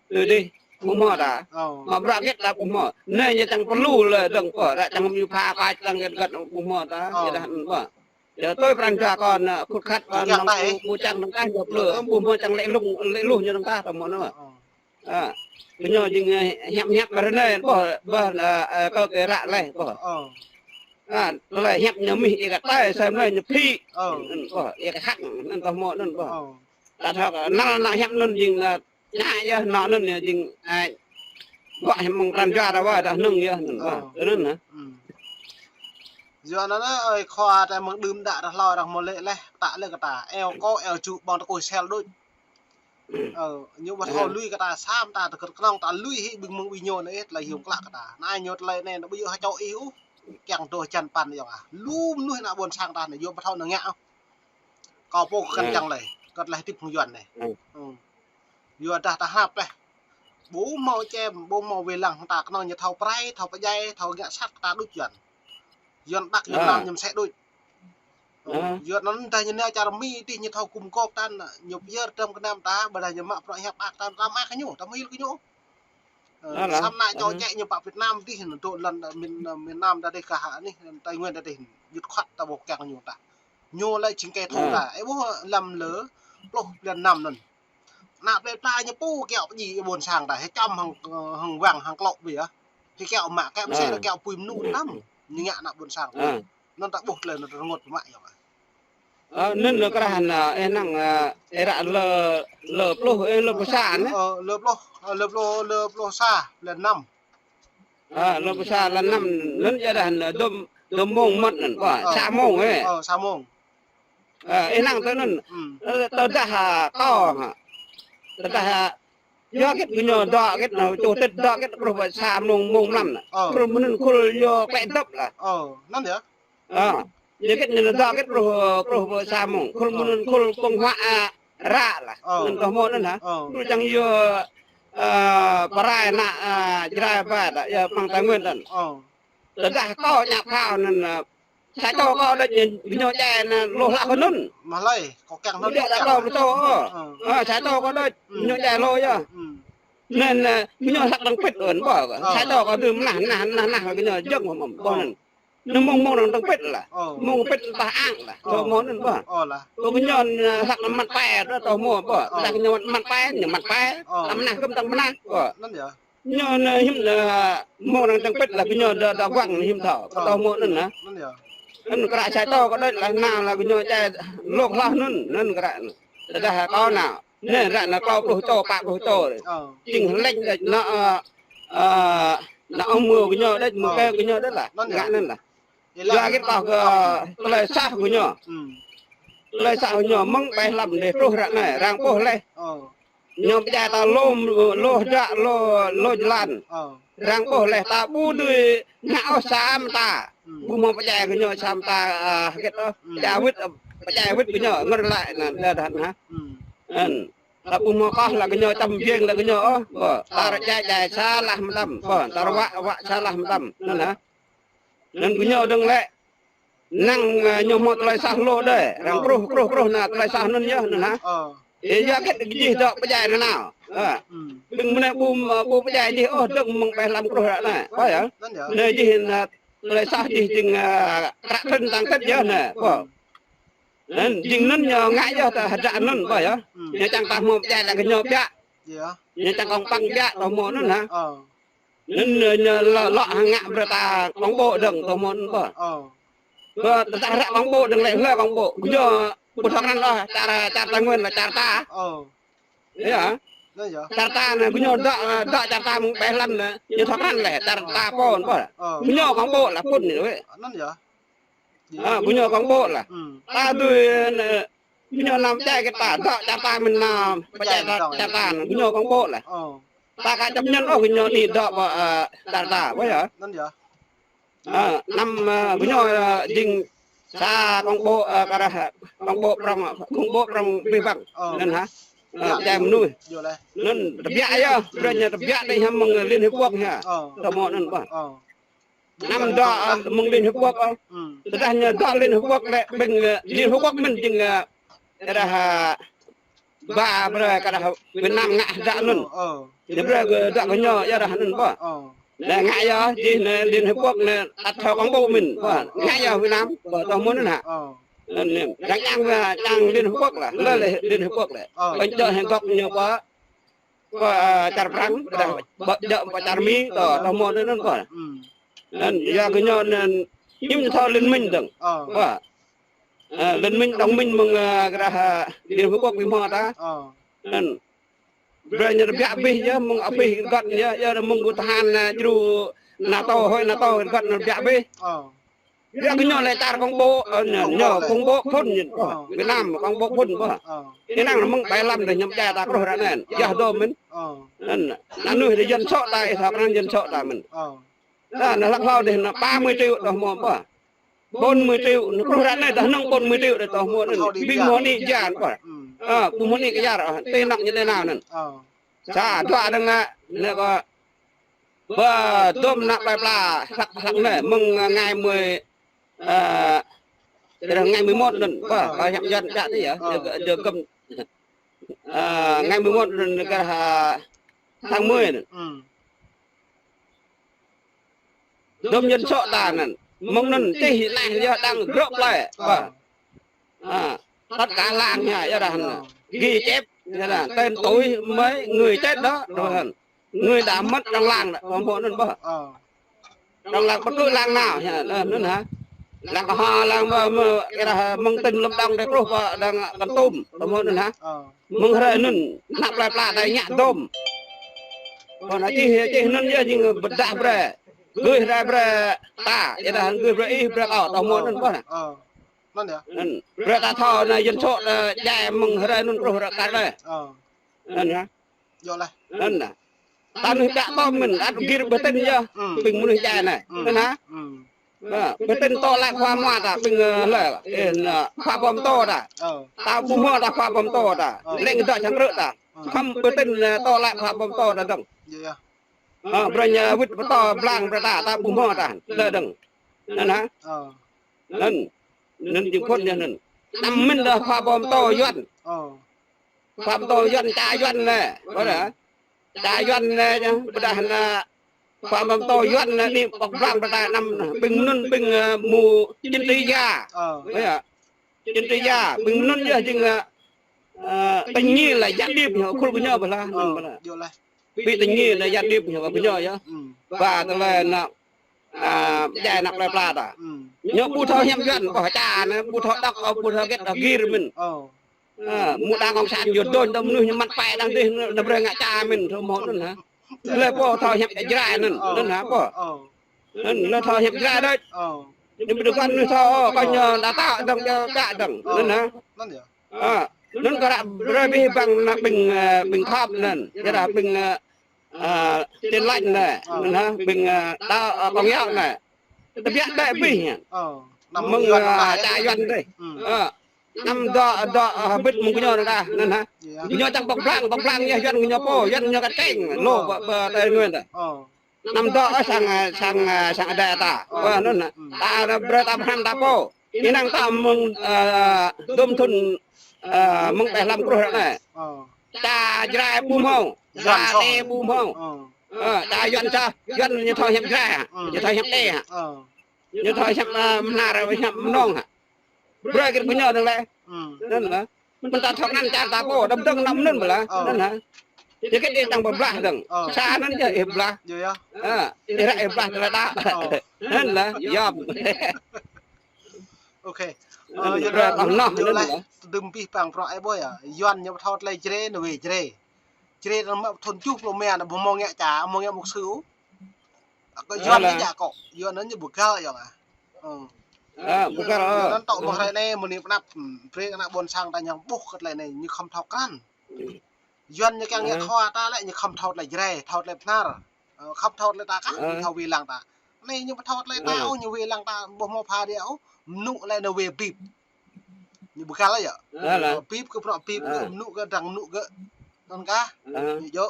tui dih, ƀu hmâo dah. Ơ. Mă bruă hơget ta ƀu hmâo. Anai ñu čang pơlu lĕ dơ̆ng ƀuh dah, čang ñu pha kač lăng hơget hơget ƀu hmâo dah. Ơ. Yua dah anŭn ƀuh. Yua tui pran jua kơ anŭn, ơ, khut khat kơ anŭn, ƀu, ƀu čang dơ̆ng tah, ƀu plư, ƀu hmâo čang lĕ lung, lĕ luh ñu dơ̆ng tah, tơhmô anŭn. Ơ. Ơ, kơ ñu jing, ơ, hiăp hiăp ƀơi anai, ƀuh, ƀuh, ơ, ơ, kơ kơ ră leh, ƀuh. Ơ. Ơ, tơlơi hiăp ñu mih ih kơ tai, sem anai ñu phĭ. Ơ. Anŭn ƀuh, ih kơ hăk, anŭn tơhmô anŭn ƀuh. Ơ. Ta thâo kơ anŭn, anŭn hiăp anŭn jing, ơ, Anai yơh, anŭn anŭn yơh jing, ơ, ƀuh mơ̆ng pran jua ta wơ̆t dah hơnơ̆ng yơh, anŭn ƀuh. Ơ. Anŭn hă. Yua anŭn ơi, khua ta mơ̆ng đưm đă dah hlâo dah hmâo lĕ leh, ta lĕ kơ ta, eo kơ, eo čŭ ƀơ̆ng tơkuih sel đôč. Ơ, ñu ƀu thâo lui kơ ta, sa mơta ta kơt kơnơ̆ng ta lui hĭ ƀing mơ̆ng ƀing ñu anai, tơlơi hiư̆m klă kơ ta. Anai ñu tơlơi anai, ñu ƀu djơ̆ hơčŏ ih ôh, kiăng dŏ hơjăn păn yơh ah. Lu mơnuih ană ƀôn sang ta anai, yua ƀu thâo nao ngă ôh. Kâo pô kơ kăn kiăng lĕ, kơ tơlơi hơdip hăng Yuan anai. Yua dah ta hrăp leh. Ƀu hmâo čem, ƀu hmâo wai lăng hăng ta kơnơ̆ng ñu thâo prai, thâo pơdjai, thâo ngă sat kơ ta đôč Yuan. Yuan Bắc, Yuan Nam ñu mơsĕ đôč. Ơ. Yuan anŭn dah ñu nao čar Mi dih ñu thâo gum gôp ta anŭn, ñu pơyơr tơm kơnam ta, ƀôdah ñu mă bruă hiăp ak ta, ta mă kơ ñu, ta mă hil kơ ñu. Ơ, samơ̆ anai čô čĕ ñu pơ Việt Nam dih, anŭn dŏ lŏn miền, miền Nam ta dih kah anih, Tây Nguyên ta dih, djŭt khăt ta ƀuh kiăng ñu ta. Ñu lĕ jing kơ thâo ta. Ơ. Ih ƀuh lăm lơ, pluh blan năm anŭn. Ană plei pla ñu pô kiaŏ pơdjai ƀôn sang ta, hĭ čăm hăng, hăng wang, hăng klŏ ƀiă. Hĭ kiaŏ mă, kiaŏ mơsĕ dah kiaŏ apui mơnŭ tăm. Ñu ngă ană ƀôn sang. Ơ. Anŭn ta ƀuh tơlơi anŭn rơngot mă yơh. Ơ, anŭn lơ krah anŭn, ơ, năng, ơ, ơ, ră lơ, lơ pluh, ơ, lơ pluh sa anai. Ơ, lơ pluh, ơ, lơ pluh, lơ pluh sa, blan năm. Ơ, lơ pluh sa blan năm, anŭn yơh dah anŭn, dôm, dôm mông mơ̆n anŭn, ƀuh, sa mông, ơ. Ơ, sa mông. Ơ, ih năng tui anŭn. Ơ, tơdah, ơ, kâo, ơ, tơdah, ơ, yua hơget gơñu dŏ hơget anŭn, chủ tịch dŏ hơget truh pơ sa mông, mông mlam anŭn. Ơ. Truh mơnŭn khul yua klĕ dŏp lah. Ơ, anŭn yơh. Ơ, yua hơget ñu dŏ hơget truh, truh pơ sa mông. Khul mơnŭn khul pơ̆ng huă, ơ, ră lah. Ơ. Anŭn tơhmô anŭn hă. Ơ. Truh čang yua, ơ, pơrai ană, ơ, Jrai ƀă dah, yua păng Tây Nguyên anŭn. Ơ. Tơdah kâo ngă phao anŭn, ơ, sa čô kâo đôč ñu, ñu djai anŭn lu hlak kơ anŭn. Mă lơi, kâo kiăng anŭn. Ƀu djơ̆ dah kâo ƀu thâo, ơ. Ơ, sa čô kâo đôč, ñu djai lu yơh. Anŭn, ơ, gơñu hlăk dơ̆ng pĭt ơn ƀô̆. Ơ. Sai tŏ kơ dưi mơnah, nah, nah, nah, gơñu jơ̆ng mơ̆m ƀô̆ anŭn. Anŭn mơ̆ng, mơ̆ng dơ̆ng pĭt lah. Ơ. Mơ̆ng pĭt tah ang lah. Ơ. Tơ mơ̆n anŭn ƀô̆. Ơ lah. Tơ gơñu, ơ, hlăk mă pĕ, tơ tơ mơ̆n ƀô̆. Ơ. Hlăk gơñu mă pĕ, ñu mă pĕ. Ơ. Tơ mơnah kơ tơ mơnah ƀô̆. Anŭn yơh. Ñu anai hiư̆m, ơ, mơ̆ng dơ̆ng pĭt lah gơñu dŏ, dŏ guăng hiư̆m thâo. Ơ. Tơ mơ̆n anŭn nah. Anŭn yơh. Anŭn kră sai tŏ kơ đôč lah nao lah gơñu čai lŏk hloh anŭn, anŭn kră anŭn. Tơdah kâo nao. Anai ră anai klâo pluh čô, pă pluh čô. Ơ. Jing hlĕng đôč, nao, ơ, ơ, nao mơ̆ gơñu đôč, mơ̆ kơ gơñu đôč lah. Anŭn yơh. Ngă anŭn lah. Yua hơget kơ tơlơi soh gơñu. Tơlơi soh gơñu mơ̆ng ƀai hlăm dêh truh ră anai, arăng ƀuh laih. Ơ. Ñu pơdjai ta lŏm, lŏm dŏ, lŏm, lŏm jơlan. Ơ. Arăng ƀuh laih ta ƀu dưi ngă ôh sa mơta. Ƀu hmâo pơdjai gơñu sa mơta, ơ, hơget ôh. Pơdjai wĭt, ơ, pơdjai wĭt gơñu ngơ̆r laĭ anŭn, đa đa nah. Anŭn. Ta ƀu hmâo kơh lah gơñu čăm biêng lah gơñu ôh. Ƀô̆, ta rơdjai djai sa lah mơtam. Ƀô̆, ta rơwă wă sa lah mơtam. Anŭn nah. Anŭn gơñu dơ̆ng lĕ. Năng, ơ, ñu hmâo tơlơi soh lu đơi. Arăng kruh, kruh, kruh anŭn tơlơi soh anŭn yơh, anŭn nah. Ơ. Ơ, yua hơget jih dŏ pơdjai nanao. Ơ. Ƀing mơnai ƀu, ƀu pơdjai jih ôh dơ̆ng mơ̆ng ƀai hlăm kruh ră anai. Ƀô̆ yơh. Anŭn yơh. Anai jih anŭn tơlơi soh jih jing, ơ, kră trŭn tăng tĕt yơh anai. Ƀô̆. Anŭn jing anŭn ñu ngă yơh ta hơdră anŭn ƀô̆ yơh. Ñu čang ta hmâo pơdjai lah gơñu biă. Yơh. Ñu čang kông păng biă tơ mơ̆n anŭn nah. Ơ. Anŭn, ơ, ñu lŏ, lŏ hăng ngă brơi ta kông ƀô̆ dơ̆ng tơ mơ̆n ƀô̆. Ơ. Ƀô̆ tơdah ră kông ƀô̆ dơ̆ng lĕ hlơi kông ƀô̆. Gơñu ƀu thâo krăn ôh, čar, čar Tây Nguyên lah čar ta. Ơ. Yơh. Anŭn yơh. Čar ta anai gơñu dŏ, dŏ čar ta mơ̆ng ƀai hlăm anai. Ñu thâo krăn laih čar ta pô ƀô̆. Ơ. Gơñu kông ƀô̆ lah phŭn anai wĕ. Anŭn yơh. Ơ, gơñu kông ƀô̆ lah. Ta dưi, ơ, gơñu nao pơdjai kơ ta, dŏ čar ta mơ̆n nao pơdjai čar ta, gơñu kông ƀô̆ lah. Ơ. Ta aka chấp nhận ôh gơñu anai dŏ ƀơi, ơ, čar ta, ƀô̆ yơh. Anŭn yơh. Ơ, anăm, ơ, gơñu, ơ, jing sa kông ƀô̆, ơ, kơ ră, kông ƀô̆ prŏng, kông ƀô̆ prŏng abih bang. Ơ. Anŭn hă. Ơ, pơdjai mơnuih. Anŭn tơbiă yơh, brơi ñu tơbiă đôč hăng mơ̆ng Liên Hiệp Quốc hă. Ơ. Tơ mơ̆n anŭn ƀô̆. Ơ. Anăm dŏ, ơ, mơ̆ng Liên Hiệp Quốc ôh. Tơdah ñu dŏ Liên Hiệp Quốc lĕ ƀing, ơ, Liên Hiệp Quốc mơ̆n jing, ơ, dah, ơ, ba brơi kơ dah Việt Nam ngă hơdră anŭn. Ơ. Ñu brơi kơ dŏ kơ ñu yơh dah anŭn ƀô̆. Ơ. Anai ngă yơh jih anai Liên Hiệp Quốc anai ăt thâo kông ƀô̆ mơ̆n ƀô̆. Ngă yơh Việt Nam ƀô̆ tơ mơ̆n anŭn hă. Ơ. Anŭn anai. Arăng čang, ơ, čang Liên Hiệp Quốc lah. Lơi lĕ Liên Hiệp Quốc lĕ. Ơ. Ƀing djơ̆ hăng gŏp ñu ƀô̆. Ƀô̆, ơ, čar Prăng, ƀô̆ dah, ƀô̆ djơ̆ ƀô̆ čar Mi, tơ, tơ mơ̆n anŭn ƀô̆. Anŭn, yua kơ ñu anŭn, hiư̆m thâo liên minh dơ̆ng. Ƀô̆. Ơ, liên minh, đồng minh mơ̆ng, ơ, kơ dah, ơ, Liên Hiệp Quốc ƀu hmâo ta. Anŭn. Brơi ñu tơbiă abih yơh, mơ̆ng abih gŏt yơh, yơh mơ̆ng gŭ tơhan, ơ, djru NATO, hơi NATO gŏt ñu tơbiă abih. Yua kơ ñu lĕ čar kông ƀô̆, ơ, ñu, ñu kông ƀô̆ phŭn ñu. Ơ. Việt Nam kông ƀô̆ phŭn ƀô̆. Ơ. Ih năng mơ̆ng ƀai hlăm đôč ñu pơdjai ta kruh ră anai. Ơ. Yơh dŏ mơ̆n. Ơ. Anŭn, anŭn đôč dân số ta, ih thâo krăn dân số ta mơ̆n. Ơ. Anŭn hlăk hlâo đôč anŭn ba mươi triệu tơ mơ̆n ƀô̆. Bốn mươi triệu, anŭn kruh ră anai dah năng bốn mươi triệu đôč tơ mơ̆n anŭn. Ƀing hmâo anai jan ƀô̆. Ơ, ƀu hmâo anai kơ yar, ơ, tơ năk ñu tơ nao anŭn. Ơ. Sa dua đơ̆ng ngă, anai kơ Ƀô̆, dôm ană plơi pla, hlăk, hlăk anai, mơ̆ng, ơ, ngày mười, ơ, kơ dah ngày mười một anŭn, ƀô̆, ƀô̆ hiăp Yuan biă tơ yơh, ơ, djơ̆, djơ̆ gơ̆m, ơ, ngày mười một anŭn kơ dah, ơ, tháng mười anŭn. Dôm dân số ta anŭn, mơ̆ng anŭn čih anai yơh đang grŏ plơi, ƀô̆. Ơ, tất cả làng hă, yơh dah anŭn. Ghi chép, yơh dah, tên tuổi mấy người chết đó, rồi hă. Người đã mất trong làng đó, ƀô̆ hmâo anŭn ƀô̆. Ơ. Trong làng bất cứ làng nào, hă, anŭn hă. Làng Kơho, làng mơ̆, mơ̆, kơ dah, mơ̆ng tỉnh Lâm Đồng đơi kruh ƀô̆, đang Kon Tum, ƀô̆ hmâo anŭn hă. Ơ. Mơ̆ng hrơi anŭn, ană plơi pla đơi ngă dôm. Kơ anai čih, čih anŭn yơh jing pơdah brơi. Gửi hrơi brơi ta, yơh dah, gửi brơi ih, brơi kâo, tơ hmâo anŭn ƀô̆. Ơ. Anŭn yơh. Anŭn. Brơi ta thâo anai dân số, ơ, djai mơ̆ng hrơi anŭn truh hrơi kar anai. Ơ. Anŭn yơh. Yơh lah. Anŭn yơh. Ta anai biă tơm mơ̆n, ăt gir bơtin yơh. Ƀing mơnuih djai anai. Anŭn yơh. Ơ, bơtin tŏ lăi khua mua ta, ƀing, ơ, lĕ. Ơ, anŭn, khua pơm tŏ ta. Ơ. Ta ƀu hmâo ta khua pơm tŏ ta. Ơ. Lĕ dŏ čang krư̆ ta. Ơ. Khŏm bơtin, ơ, tŏ lăi khua pơm tŏ ta dơ̆ng. Yơh, yơh. Ơ, brơi ñu wĭt pơtô blang brơi ta, ta ƀu hmâo ta. Lĕ dơ̆ng. Anŭn hă. Ơ. Anŭn, anŭn jing phŭn yơh anŭn. Tơm mơ̆n dah khua pơm tŏ Yuan. Ơ. Khua pơm tŏ Yuan, čar Yuan anai. Ƀô̆ dah. Čar Yuan anai, ƀôdah anai, pơmơ̆ng tơ Yuan anai, anai pŏk blang pơtă năm anai. Ƀing anŭn, ƀing, ơ, mơ̆ chính trị gia. Ơ. Ơ, ya. Chính trị gia, ƀing anŭn yơh jing, ơ, ơ, tình nghi là gián điệp ñu khul kơ ñu ƀơi lah, anŭn ƀơi lah. Ƀing tình nghi là gián điệp ñu kơ ñu yơh. Ba tơlơi anai, ơ, djai anăp plơi pla ta. Ñu ƀu thâo hiăp Yuan, ƀôdah čar anai, ƀu thâo đŏk, ƀu thâo hơget, đŏk gir mơ̆n. Ơ, mơ̆ đảng cộng sản ñu dŏ tơ mơnuih ñu măt pơai đang dih, anai brơi ngă čar mơ̆n, thâo mơ̆ anŭn hă. Lĕ pô thâo hiăp Jrai anŭn, anŭn hă pô. Anŭn, anŭn thâo hiăp Jrai đôč. Ñu ƀu dŏ kăn anŭn thâo, ơ, kơ ñu đa ta dơ̆ng, ñu kă dơ̆ng. Anŭn hă. Ơ, anŭn kơ ră brơi abih bang anai ƀing, ơ, ƀing khŏp anŭn. Yua dah ƀing, ơ, ơ, Tin Lành anai. Anŭn hă, ƀing, ơ, đa, ơ, Công giáo anai. Tơbiă đơi abih ñu. Mơ̆ng, ơ, čar Yuan dih. Ơ, năm dŏ, dŏ, ơ, hơbĭt mơ̆ng gơñu anŭn dah, anŭn hă. Gơñu čang pŏk blang, pŏk blang yơh Yuan gơñu pô, Yuan gơñu kăt keng, lu pơ, pơ Tây Nguyên ta. Năm dŏ, ơ, sang, ơ, sang, ơ, sang adai ta. Ơ, anŭn hă. Ta anai brơi ta pơhrăm ta pô. Ih năng ta mơ̆ng, ơ, dôm thŭn, ơ, mơ̆ng ƀơi hlăm kruh ră anai. Čar Jrai ƀu hmâo, čar Tê ƀu hmâo. Ơ, čar Yuan soh, Yuan ñu thâo hiăp Jrai hă, ñu thâo hiăp Tê hă. Ñu thâo hiăp, ơ, Mơnar, hiăp Mnông hă. Brơi kơ gơñu dơ̆ng lĕ. Anŭn lah. Mơ̆n ta thâo anăn čar ta pô, đăm dơ̆ng anăp anŭn ƀơi lah. Anŭn hă. Yua kơ ih tăng pơblah dơ̆ng. Sa anŭn yơh ih blah. Ơ, ih ră ih blah tơlơi đa. Anŭn lah, yom. Ơ, yua dah, tơdah anŭn lah. Tơdơi abih bang prŏ ai ƀuh yơh. Yuan ñu ƀu thâo tơlơi Jrai, anai wai Jrai. Jrai anŭn mă thŭn tơjuh pluh rơma anai ƀu hmâo ngă čar, hmâo ngă mục sư. Kơ Yuan anai jak kơ. Yuan anŭn ñu ƀu găl yơh ah. Ơ. Ơ, ƀu găl, ơ. Yuan anŭn tŏ mơ̆ng hrơi anai, mơ̆ng anai pơanăp, ơ, brơi ană ƀôn sang ta ñu ƀuh kơ tơlơi anai, ñu khŏm thâo krăn. Yuan ñu kiăng ngă khua ta lĕ ñu khŏm thâo tơlơi Jrai, thâo tơlơi Bơhnar. Ơ, khŏm thâo tơlơi ta kah, ñu thâo wai lăng ta. Anai ñu ƀu thâo tơlơi ta ôh, ñu wai lăng ta ƀu hmâo pha đia ôh, mơnŭ lĕ anai wai bip. Ñu ƀu găl yơh. Ơ, bip kơ prŏ bip kơ, mơnŭ kơ dăng mơnŭ kơ. Anŭn kah, ñu djơ̆.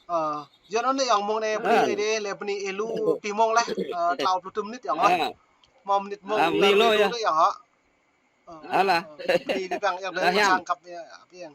Ơ, yua anŭn anai yơh mơ̆ng anai bơni ih dih, lĕ bơni ih lu pi mơ̆ng leh, ơ, klâo pluh tơjuh mơnit yơh. Hmâo mơnit mơ̆ng, bơni lu yơh. Ơ, bơni ih bang yơh, dah sang kăp yơh, pi yơh.